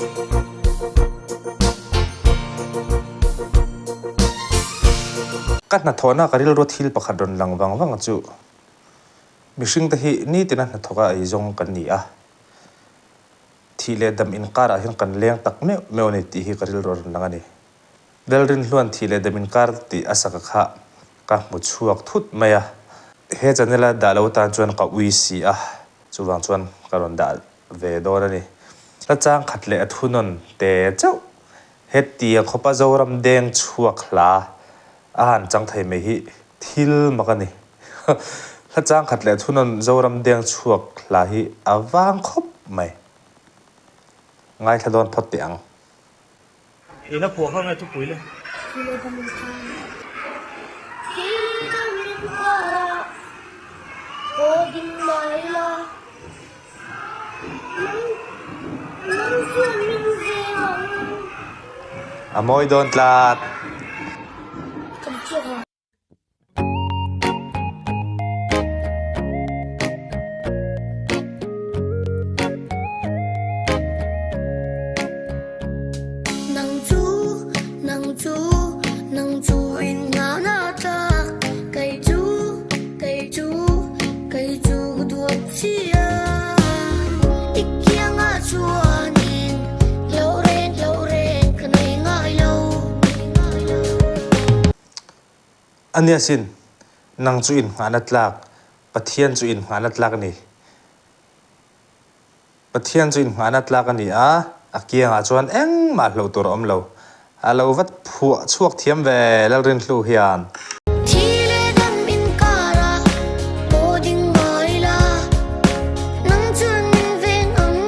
Ka hnathawhna ka rilru thil pakhat rawn lang vang vang chu mihringte hi nitina hnathawka eizawng kan ni a, thih leh dam inkarah hian kan leng tak meuh meuh a ni tih hi ka rilru a rawn lang a ni. Lalrinhluan thih leh dam inkar tih a saka kha ka hmu chhuak thut mai a, he channel a dah lo tan chuan ka ui si a, chuvang chuan ka rawn dah ve dawn a ni. Hla chang khat leh a thunawn te chauh hetiang khawpa Zoram deng chhuak hla a han chang thei mai hi thil mak a ni. Hla chang khat leh a thunawn Zoram deng chhuak hla hi a vang khawp mai. Ngaithla dawn phawt teh ang. I la phuah kha nge thupui le? A mawi dawn tlat. A nia sin, nang chu inngahna tlak, Pathian chu inngahna tlak a ni. Pathian chu inngahna tlak a ni a, a kiangah chuan engmah hloh tur a awm lo. A lo va phuah chhuak thiam ve Lalrinhlu hian. Thi leh dam inkara pawh ding ngai la, nang chuan min veng ang.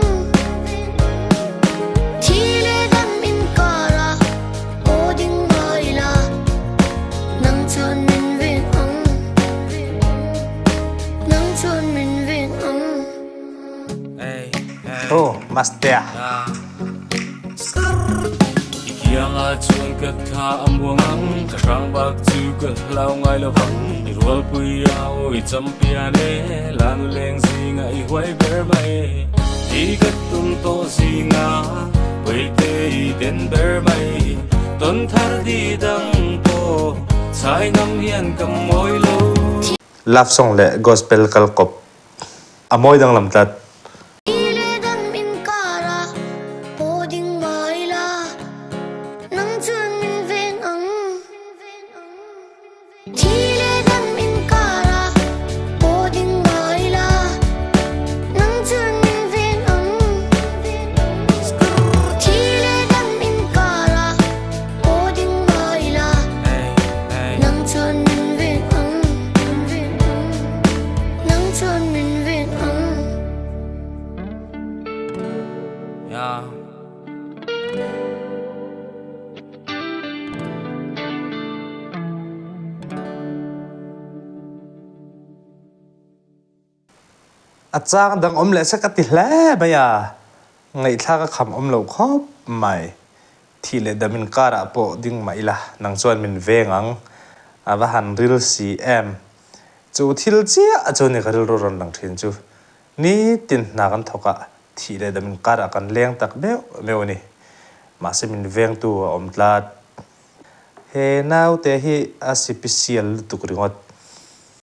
Thi leh dam inkara Aw ding ngai la, nang chuan min veng ang, nang chuan min veng ang. Aw Mastea. I kianga chuan ka thla a muang ang, ka hrang bak chu ka hlau ngai lo vang. I rualpui a aw i champion e, lanu leng zinga i huai ber mai. I ka tum tawh zinga. Puite i den ber mai tawn thar di dang pawh chhai ngam hian ka mawi lo. Love song leh gospel kal kawp a mawi danglam tlat. Thi leh dam inkara pawh ding ngai la, nang chuan min veng ang. Thi leh dam inkara pawh ding ngai la, nang chuan min veng ang. Thi leh dam inkara pawh ding ngai la, nang chuan min veng ang. Nang chuan min veng ang. A chang dang awm leh se ka ti hle mai a, ngaihthlak a kham awm lo khawp mai. Thih leh dam inkarah pawh ding mah ila, nang chuan min veng ang. A va han ril si em. Chu thil chiah chu ni ka rilru rawn lang thin chu. Nitin hna kan thawk a, thih leh dam inkarah kan leng tak meuh meuh a ni. Mahse min vengtu a awm tlat. He naute hi a sipisial lutuk ringawt.